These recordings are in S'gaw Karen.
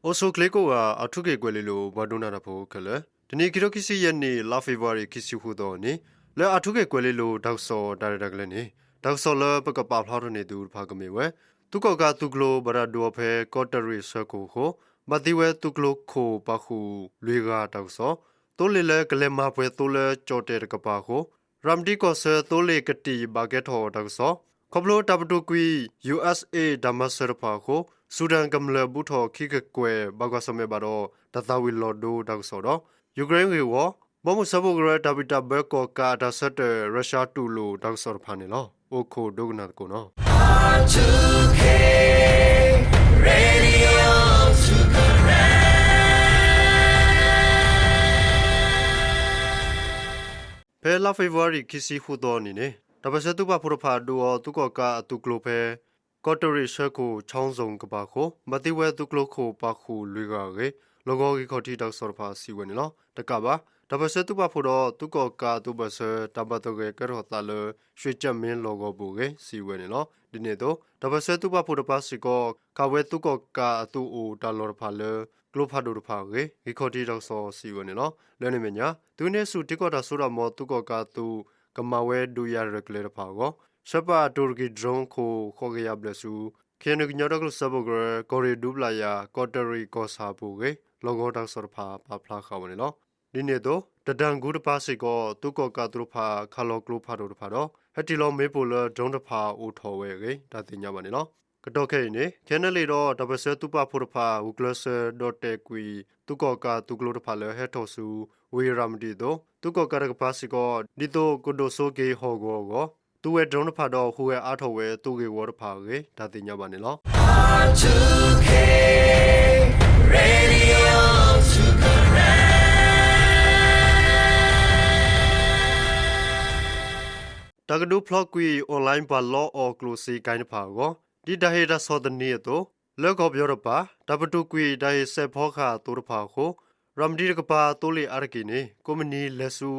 အိၣ်ဆူၣ်ချ့ကိးဂၤ အၣ်ထူခ့ၣ်ကွဲၤလ့လိၤ ပှၤဒိကနၣ်တၢ်ဖိခဲလၢာ်, တနံၤခံထိခံဆံယဲၢ်နံၣ် လါဖ့ၤဘြူၤအါရံၤ ခံဆံဃုသီအနံၤ လၢအၣ်ထူခ့ၣ်ကွဲၤလ့လိၤ တၢ်ကစီၣ်တၢ်ရဲၣ်တၢ်ကျဲၤန့ၣ် တၢ်ကစီၣ်လၢပကပာ်ဖျါထီၣ်န့ၢ်သုတဖၣ်ကမ့ၢ်ဝဲ သုးကီၣ်ကးသုးကျိၤဘၣ်တၢ်ဒုးအီၤဖဲ ကီးတရံးဆၢခိၣ်အဃိ ဘၣ်သံဝဲသုးကျိၤခိၣ်ပာ်ဃုာ်လွံၢ်ဂၤတၢ်ကစီၣ်, သိလ့ၣ်လၢကလဲၤမၤပှဲၤသိလၢကၠီၣ်တဲၣ်တကပၤအဃိ ရၤမတံကီၢ်ဆၢသိလ့ၣ်ကတံာ်ဘၣ်ကဲထီၣ်တၢ်ကစီၣ်, ခီဖျိတၢ်ပတုာ်ကွံာ် ယူၣ်အၢၣ်အ့ တၢ်မၤစၢၤတဖၣ်အဃိ ဆူၣ်တၣ်ကမျၢၢ်ဘူးထီၣ်ခံကကွဲၢ် ဘၣ်ကွၢ်ဆၢၣ်မဲာ်ဘၣ်ဒီး တၢ်သၣ်ဝံၤလီၤဒိတၢ်ကစီၣ်ဒီး ယူၤကရ့ၣ်ဂ့ၢ်ဝီ, ဘီမုၢ်စၢဖှိၣ်ကရၢတၢ်ဘံၣ်တၢ်ဘၢကီၣ်ကးအတၢ်ဆၢတဲာ် ရၢၡါတူၢ်လိာ်တၢ်ကစီၣ်တဖၣ်န့ၣ်လီၤ. အိၣ်ခိးဒိကနၣ်သကိးနီၤ. ဖဲလါဖ့ၤဘြူၤအါရံၤ ခံဆံဃုသီအနံၤန့ၣ် တၢ်ပၢၢ်ဆၢသုးပာ်ဖှိၣ်တဖၣ်ဒုးအီၤသုးကီၣ်ကးအသုးကျိၤဖဲ ကီးတရံးဆၢခိၣ် ခၠီၣ်စိၣ်ကပၤအဃိ ဘၣ်သံဝဲသုးကျိၤခိၣ်ပာ်ဃုာ်လွံၢ်ဂၤအဂ့ၢ် လီၢ်ကဝီၤဂံၢ်ခီၣ်ထံးတၢ်ကစီၣ်တဖၣ်စံးဝဲန့ၣ်လီၤ. တကးဘၣ် တၢ်ပၢၢ်ဆၢသုးပာ်ဖှိၣ်ဒီးသုးကီၣ်ကးအသုးဘၢၣ်စၢၤ တၢ်ဘၣ်သဂၢၢ်ကဲထီၣ်သးလၢ ရွှ့ၣ်ကၠၢၣ်မ့လီၢ်ကဝီၤပူၤအဂ့ၢ်စံးဝဲန့ၣ်လီၤ. ဒ်န့ၣ်အသိး တၢ်ပၢၢ်ဆၢသုးပာ်ဖှိၣ်တဖၣ်စ့ၢ်ကီး ခးဝဲသုးကီၣ်ကးအသုးအိၣ်တၢ်လီၢ်တဖၣ်လၢ ကျိဖးဒိၣ်တဖၣ်အဂ့ၢ် ဂံၢ်ခီၣ်ထံးတၢ်ကစီၣ်စံးဝဲန့ၣ်လီၤ. လၢန့ၣ်အမဲာ်ညါ သုးဟံးန့ၢ်ဆူၣ်ထံကီၢ်တၢ်စိတၢ်ကမီၤသုးကီၣ်ကးအသုး ကမၤဝဲဒုးယၤရဲၣ်ကျဲၤတဖၣ်အဂီၢ် ဆှၢပာ်တူၣ်တကံၢ် drone ခိၣ်ဃိးကယၤဘျဲၣ်ဆူ ခ့ၣ်အဲၣ်ယူၣ် ကညီဒီကလုာ်စၢဖှိၣ်ကရၢ ကီၢ်ရ့ၣ်ဒူပျၢ်ယၤ ကီးတရံးကီၢ်ဆၣ်အပူၤအဂ့ၢ် လီၢ်ကဝီၤတၢ်ကစီၣ်တဖၣ်ပာ်ဖျါဃာ်ဝဲန့ၣ်လီၤ. ဒ်န့ၣ်အသိး တတၢၣ်ကူတပၤစ့ၢ်ကီး သုးကီၣ်ကးအသုးတဖၣ် ခးလီၤကျိဖးဒိၣ်တဖၣ်ဒီး ဟဲတ့ၢ်လီၤမ့ၣ်ပိၢ်လၢ drone တဖၣ်အိၣ်ထီၣ်ဝဲအဂ့ၢ် တၢ်သ့ၣ်ညါဘၣ်န့ၣ်လီၤ. ကတီၢ်ခဲအံၤန့ၣ် ခဲနလ့ၣ်ဒီးတၢ်ပၢၢ်ဆၢသုးပာ်ဖှိၣ်တဖၣ် ဂုာ်ကျဲးစၢးဒီၣ်တဲာ်ကွံာ် သုးကီၣ်ကးသုးကျိၤတဖၣ်လၢဟဲထီၣ်ဆူ ဝ့ၢ်ရၤမတံအသိး သုးကီၣ်ကးတကပၤစ့ၢ်ကီး ဒ်သိးကဒိၣ်စိက့ၤဟီၣ်ကဝီၤအဂီၢ် သူဝဲ drone တဖၣ်ဒီးဟူးဂဲၤအါထီၣ်ဝဲသုးဂ့ၢ်ဝီတဖၣ်အဂ့ၢ် တၢ်သ့ၣ်ညါဘၣ်န့ၣ်လီၤ. တၢ်ကဒုးဖျီကွံာ် online ပှၤလီအီၣ်ကျိၣ်စ့ကဲတဖၣ်အဂီၢ် ဒ်တၢ်ဟ့ၣ်တၢ်ဆီၣ်သနံးအသိး လၢကီၢ်ပယီၤတပၤ တၢ်ပတုာ်ကွံာ်တၢ်ဟ့ၣ်စဲးဖီကဟၣ်သိတဖၣ်အဃိ ရၤမတံတကပၤသိလ့ၣ်အါတက့ၢ်န့ၣ် ကိးမုၢ်နံၤလဲၤဆူ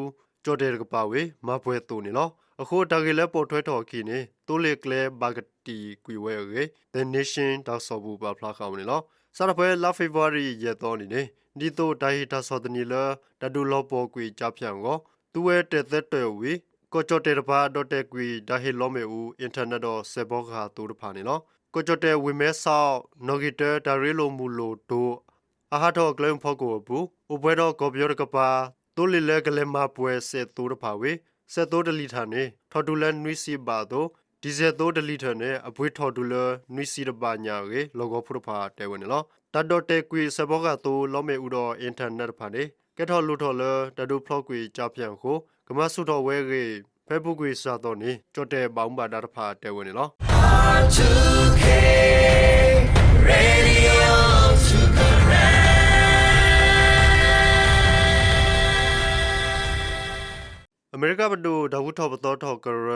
ကၠီၣ်တဲၣ်တကပၤဝံၤ မၤပှဲၤသိန့ၣ်လီၤ. အဃိတၢ်ဂ့ၢ်လၢပိာ်ထွဲထီၣ်အခံန့ၣ် သိလ့ၣ်ကျဲဘၣ်ကတံာ်ကွံာ်ဝဲအဂ့ၢ် The Nation တၢ်ကစီၣ်ပူၤပာ်ဖျါဃာ်ဝဲန့ၣ်လီၤ. စးထီၣ်ဖဲလါဖ့ၤဘြူၤအါရံၤ ယဲၢ်သီအနံၤန့ၣ် ဒ်သိးတၢ်ဟ့ၣ်တၢ်ဆီၣ်သနံးလၢ တၢ်ဒုးလီၤပှီၢ်ကွံာ်ကၠါဖၠၣ်အဂီၢ် သူဝဲတဲာ်သၢတၢၣ်ဝံၤ ကီၢ်ကၠီၣ်တဲၣ်တပၤ ဒီၣ်တဲာ်ကွံာ်တၢ်ဟ့ၣ်လီမ့ၣ်အူ internet ဒီးစဲးဖီကဟၣ်သိတဖၣ်န့ၣ်လီၤ. ကီၢ်ကၠီၣ်တဲၣ်ဝ့ၢ်မဲဆီး နီၣ်ဂံၢ်တၢ တၢ်ရ့လိာ်မုၢ်လိာ်တိၤ အဟးထီၣ်ကျဲမုၢ်ဖီခိၣ်အပူၤ အိၣ်ပှဲၤဒီးကီၢ်ပယီၤတကပၤ သိလ့ၣ်လၢကလဲၤမၤပှဲၤစဲးသိတဖၣ်ဝံၤ စဲးသိတလံာ်ထၣ်န့ၣ် ထီၣ်တုၤလၢနွံဆံဘးအသိး တံၢ်စဲးသိတလံာ်ထၣ်န့ၣ် အပှ့ၤထီၣ်တုၤလၢနွံဆံတဘးညါအဂ့ၢ် လီၢ်ကဝီၤဖိတဖၣ်တဲဝဲန့ၣ်လီၤ. တၢ်ဒီၣ်တဲာ်ကွံာ်စဲးဖီကဟၣ်သိလီမ့ၣ်အူဒီး internet တဖၣ်န့ၣ် ကဲထီၣ်လိၣ်ထီၣ်လၢတၢ်ဒုးဖျီကွံာ်ကၠါဖၠၣ်အဃိ ကမၤဆူၣ်ထီၣ်ဝဲအဂ့ၢ် ဖဲအပူၤကွံာ်စှၤသီန့ၣ် ကၠီၣ်တဲၣ်ဘၣ်မူဘၣ်ဒါတဖၣ်တဲဝဲန့ၣ်လီၤ. အမဲရကၤပဒိၣ်တၢ်ဘူၣ်ထီၣ်ပသီထီၣ်ကရၢ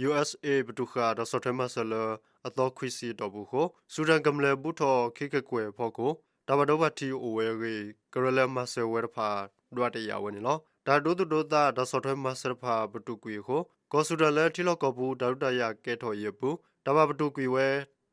ယူၣ်အၢၣ်အ့ ပတုာ်ဃာ်တၢ်ဆီၣ်ထွဲမၤစၢၤလၢ အသီခွံဆံအတီၢ်ပူၤအဃိ ဆူၣ်တၢ်ကမျၢၢ်ဘူးထီၣ်ခံကကွဲၢ်အဖီခိၣ် တၢ်ဘၣ်ဒိဘၣ်ထံးအိၣ်ဝဲအဂ့ၢ် ကရၢလၢမၤစၢၤဝဲတဖၣ် ဒွးတယာ်ဝဲန့ၣ်လီၤ. တၢ်ဒိသူၣ်ဒိသးတၢ်ဆီၣ်ထွဲမၤစၢၤတဖၣ်ပတုာ်ကွံာ်အဃိ ကီၢ်ဆူၣ်တၢ်လၢထံလီၢ်ကီၢ်ပူၤ တၢ်ဒုးတၢ်ယၤကဲထီၣ်အံၤအပူၤ တၢ်ပာ်ပတုာ်ကွံာ်ဝဲ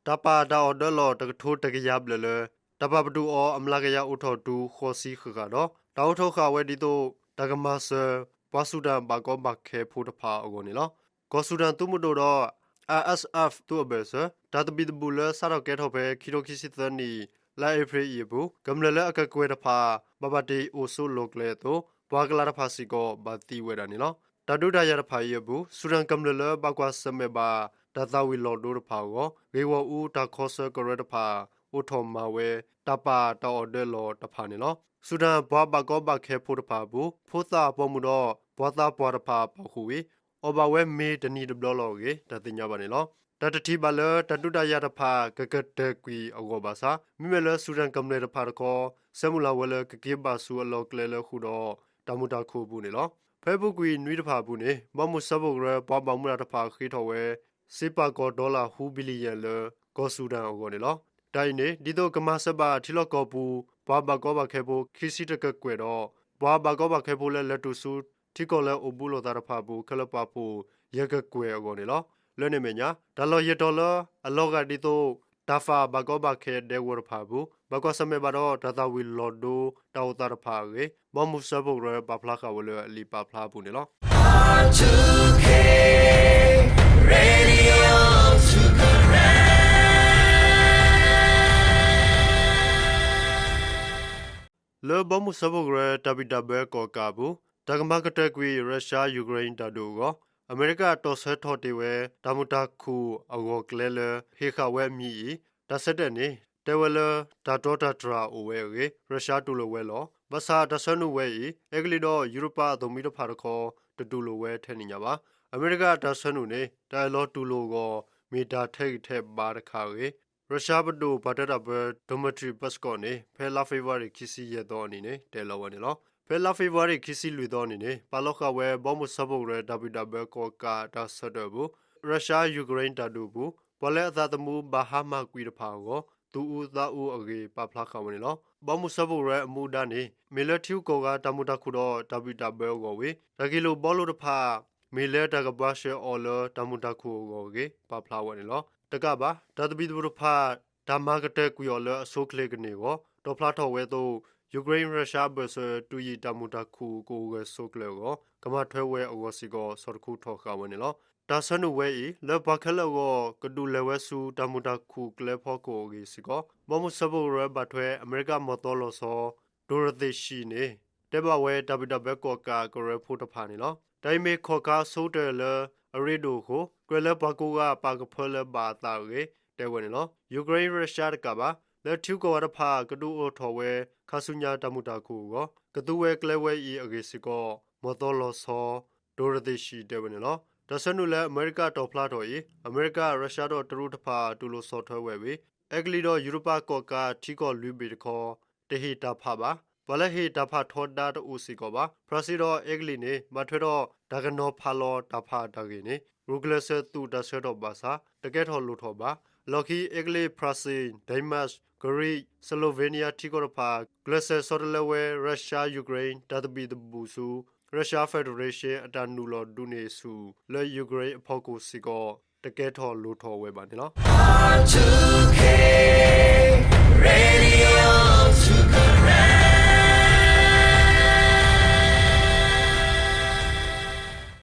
တၢ်ပာ်တၢ်အီၣ်ဒၢလီၢ်တကထိတကယၤဘျဲၣ်လၢ တၢ်ပာ်ပတုာ်အီၤအမျးကယၤအိၣ်ထီၣ်တုၤဃိးဆံဃၣ်ဃၣ်ဒီး တၢ်အိးထီၣ်ဃာ်ဝဲဒ်သိး တၢ်ကမၤစၢၤ ပှၤဆူၣ်တၢ်ဘၣ်ကီဘၣ်ခဲဖိတဖၣ်အဂီၢ်န့ၣ်လီၤ. ကီၢ်ဆူၣ်တၢ်သုးမုၢ်ဒိၣ်ဒီး အၣ်အၣ်အၣ် သုးအဘၢၣ်စၢၤ တၢ်သဘံၣ်သဘုၣ်လၢစးထီၣ်ကဲထီၣ်ဖဲ ခံထိခံဆံသၢနံၣ် လါအ့ဖြ့ၣ်အံၤအပူၤ ကမျၢၢ်လၢအကကွဲၢ်တဖၣ် ဘၣ်ဘၣ်တ့ၢ်အိၣ်ဆိးလီၢ်ကျဲအသိး ပှၤကလးတဖၣ်စ့ၢ်ကီးဘၣ်သံဝဲဒၣ်န့ၣ်လီၤ. တၢ်ဒုးတၢ်ယၤတဖၣ်အံၤအပူၤ ဆူၣ်တၢ်ကမျၢၢ်လၢဘၣ်ကွၢ်ဆၢၣ်မဲာ်ဘၣ် တၢ်သၣ်ဝံၤလီၤဒိတဖၣ်အဂီၢ် ဂ့ၢ်ဂီၢ်အူတၢ်ခီဆၢကရၢတဖၣ် အိးထီၣ်မၤဝဲ တၢ်ပာ်တၢ်အီၣ်ဒၢလီၢ်တဖၣ်န့ၣ်လီၤ. ဆူၣ်တၢ်ပှၤဘၣ်ကီဘၣ်ခဲဖိတဖၣ်အပူၤ ဖိသၣ်ပိာ်မုၣ်ဒီး ပှၤသးပှၢ်တဖၣ်ပာ်ဃုာ်ဝံၤ အီၣ်ဘၣ်ဝဲမ့ၤတနံၤတဘျီလီၤအဂ့ၢ် တၢ်သ့ၣ်ညါဘၣ်န့ၣ်လီၤ. တၢ်တထံၣ်ဘၣ်လၢတၢ်ဒုးတၢ်ယၤတဖၣ်ကကတၢၢ်ကွံာ်အဂီၢ်ဘၣ်ဆၣ် မ့မ့ၢ်လၢဆူၣ်တၢ်ကမျၢၢ်တဖၣ်တခီ ဆၢမုၢ်လၢ်ဝဲလၢကက့ၤဘၣ်ဆူအလီၢ်ကျဲလၢဃုာ်ဒီး တၢ်မုာ်တၢ်ခုၣ်အပူၤန့ၣ်လီၤ. ဖဲအပူၤကွံာ်နွံတဖၣ်အပူၤန့ၣ် ဘီမုၢ်စၢဖှိၣ်ကရၢပှၤဘၣ်မူဘၣ်ဒါတဖၣ်ဃ့ထီၣ်ဝဲ စ့ပာ်ကီၤဒီလၣ်ဃု billion လၢ ကီၢ်ဆူၣ်တၢ်အဂီၢ်န့ၣ်လီၤ. တၢ်အံၤန့ၣ် ဒ်သိးကမၤစၢၤဘၣ်ထံလီၢ်ကီၢ်ပူၤ ပှၤဘၣ်ကီဘၣ်ခဲဖိခံဆံတကကွဲၢ်ဒီး ပှၤဘၣ်ကီဘၣ်ခဲဖိလၢလဲၤတုၤဆူထံကီၢ်လၢအိၣ်ဘူးလိာ်သးတဖၣ်အပူၤ ခဲလၢာ်ပာ်ဖှိၣ်ယဲၢ်ကကွဲၢ်အဂီၢ်န့ၣ်လီၤ. လၢန့ၣ်အမဲာ်ညါ တၢ်လီၢ်ယဲၢ်တီၤလၢအလီၤဂာ်ဒ်သိး တၢ်ဖးဘၣ်ကီဘၣ်ခဲဒဲကဝီၤတဖၣ်အပူၤ ဘၣ်ကွၢ်ဆၢၣ်မဲာ်ဘၣ်ဒီး တၢ်သၣ်ဝံၤလီၤဒိတၢ်အိၣ်သးတဖၣ်အဂ့ၢ် ဘီမုၢ်စၢဖှိၣ်ကရၢပာ်ဖျါဃာ်ဝဲလၢအလံာ်ပာ်ဖျါအပူၤန့ၣ်လီၤ. လၢဘီမုၢ်စၢဖှိၣ်ကရၢ တၢ်ဘံၣ်တၢ်ဘၢကီၣ်ကးအပူၤ တၢ်ကမၤကတၢၢ်ကွံာ် ရၢၡါ ယူၤကရ့ၣ်တၢ်ဒုးအဂီၢ် အမဲရကၤတီၣ်ဆၢထီၣ်တ့ၢ်ဝဲ တၢ်မုာ်တၢ်ခုၣ်အဂီၢ်ကျဲလၢ ဟ့ၣ်ဃာ်ဝဲအမံၤအံၤ တၢ်ဆၢတဲာ်န့ၣ် တဲဝဲလၢ တၢ်တီတၢ်တြၢ်အိၣ်ဝဲအဂ့ၢ် ရၢၡါတူၢ်လိာ်ဝဲလီၤ. ဘၣ်ဆၣ်တၢ်ဆၢနုာ်ဝဲအံၤ အဲကလံးဒီးယူရပၤအသိၣ်မှံတဖၣ်တခီ တတူၢ်လိာ်ဝဲထဲန့ၣ်ညါဘၣ်. အမဲရကၤတၢ်ဆၢနုာ်န့ၣ် တၢ်အၢၣ်လီၤတူၢ်လိာ်အဂီၢ် မ့ၢ်တၢ်ထဲးဂံၢ်ထဲးဘါတခါအဂ့ၢ် ရၢၡါပဒိၣ်ပှၤတဲတၢ်ပၢ Dmitry Peskov န့ၣ် ဖဲလါဖ့ၤဘြူၤအါရံၤ ခံဆံယဲၢ်သီအနံၤန့ၣ် တဲလီၤဝဲန့ၣ်လီၤ. ဖဲလါဖ့ၤဘြူၤအါရံၤ ခံဆံလွံၢ်သီအနံၤန့ၣ် ပာ်လီၤဃာ်ဝဲ ဘီမုၢ်စၢဖှိၣ်ကရၢ တၢ်ဘံၣ်တၢ်ဘၢကီၣ်ကးတၢ်ဆၢထၢၣ်အပူၤ ရၢၡါ ယူၤကရ့ၣ်တၢ်ဒုးအပူၤ ပှၤလၢအသးသမူဘၣ်ဟါမၢ်ကွံာ်တဖၣ်အဂီၢ် သူၣ်အူသးအူအဂ့ၢ် ပာ်ဖျါဃာ်ဝဲန့ၣ်လီၤ. ဘီမုၢ်စၢဖှိၣ်ကရၢအမူဒါန့ၣ် မ့ၢ်လၢထံဂုၤကီၢ်ဂၤတၢ်မုာ်တၢ်ခုၣ်ဒီးတၢ်ဘံၣ်တၢ်ဘၢအဂီၢ်ဝံၤ တၢ်က့ၤလိာ်ဘီလိာ်တဖၣ် မ့ၢ်လၢတၢ်ကဘှါရှဲအီၤလၢတၢ်မုာ်တၢ်ခုၣ်အဂီၢ်အဂ့ၢ် ပာ်ဖျါဝဲန့ၣ်လီၤ. တကးဘၣ် တၢ်သဘံၣ်သဘုၣ်တဖၣ် တၢ်မၤကတၢၢ်ကွံာ်အီၤလၢအဆိအချ့ကန့ၢ်အဂီၢ် တီၣ်ဖျါထီၣ်ဝဲအသိး ယူၤကရ့ၣ် ရၢၡါအဘၢၣ်စၢၤ တုၤအံၤတၢ်မုာ်တၢ်ခုၣ်ကအိၣ်ဂၢၢ်ဆိးကျၢၤအဂီၢ် ကမၤထွဲဝဲအဂီၢ်စ့ၢ်ကီး ဆီၣ်တခူထီၣ်ဃာ်ဝဲန့ၣ်လီၤ. တၢ်ဆၢနုာ်ဝဲအံၤ လၢပှၤခဲလၢာ်အဂီၢ် ကဒုးလဲၤဝဲဆူတၢ်မုာ်တၢ်ခုၣ်ကျဲဖီခိၣ်အဂ့ၢ်စ့ၢ်ကီး ဘီမုၢ်စၢဖှိၣ်ကရၢဘၣ်ထွဲ အမဲရကၤမီၢ်သီလီၤဆီ ဒိၣ်ရသ့ၣ်ၡံၣ်န့ၣ် တဲဘၣ်ဝဲတၢ်ဘံၣ်တၢ်ဘၢကီၣ်ကးကရၢဖိတဖၣ်န့ၣ်လီၤ. တၢ်အံၤမ့ၢ်ခီၣ်ခါအဆိကတၢၢ်လၢအရ့ဒိၣ်အဃိ ကြၢးလၢပှၤကိးဂၤပာ်ကဖၢလၢဘၣ်အသးအဂ့ၢ် တဲဝဲန့ၣ်လီၤ. ယူၤကရ့ၣ် ရၢၡါတကးဘၣ် လၢထံဂုၤကီၢ်ဂၤတဖၣ် ကဒုးအိၣ်ထီၣ်ဝဲ ခါဆူညါတၢ်မုာ်တၢ်ခုၣ်အဂီၢ် ကသူဝဲကျဲဝဲအံၤအဂ့ၢ်စ့ၢ်ကီး မီၢ်သီလီၤဆီ ဒိၣ်ရသ့ၣ်ၡံၣ်တဲဝဲန့ၣ်လီၤ. တၢ်ဆၢနုာ်လၢအမဲရကၤတီၣ်ဖျါထီၣ်အံၤ အမဲရကၤ ရၢၡါဒီးတရူးတဖၣ် တူၢ်လိာ်ဆီၣ်ထွဲဝဲဝံၤ အဲကလံးဒီးယူရပၤကီၣ်ကးထံကီၢ်လွံၢ်ဘ့ၣ်တခီ တဟ့ၣ်တၢ်ဖးဘၣ်. ပှၤလၢဟ့ၣ်တၢ်ဖးထီဒါတအိၣ်စ့ၢ်ကီးဘၣ်. ဖရၣ်စ့ဒီးအဲကလံးန့ၣ် ဘၣ်ထွဲဒီးတၢ်ကနီၤဖးလီၤတၢ်ဖးတၢ်ဂ့ၢ်န့ၣ် ရူၢ်ကျဲးစၢးသူၣ်တၢ်ဆၢထီၣ်ဘၣ်ဆၣ် တကဲထီၣ်လိၣ်ထီၣ်ဘၣ်. အလီၢ်ခံ အဲကလံး, ဖရၣ်စ့ၣ်, ဒဲမးး, ကရံး, စလိၣ်ဝ့နံယါထံကီၢ်တဖၣ် ကျဲးစၢးဆီတလဲဝဲ ရၢၡါ ယူၤကရ့ၣ် တၢ်သဘံၣ်သဘုၣ်ဆူ ရၢၡါ Federation အတၢ်နုာ်လီၤဒုးန့ၢ်ဆူၣ် လၢယူၤကရ့ၣ်အဖီခိၣ်စ့ၢ်ကီး တကဲထီၣ်လိၣ်ထီၣ်ဝဲဘၣ်န့ၣ်လီၤ.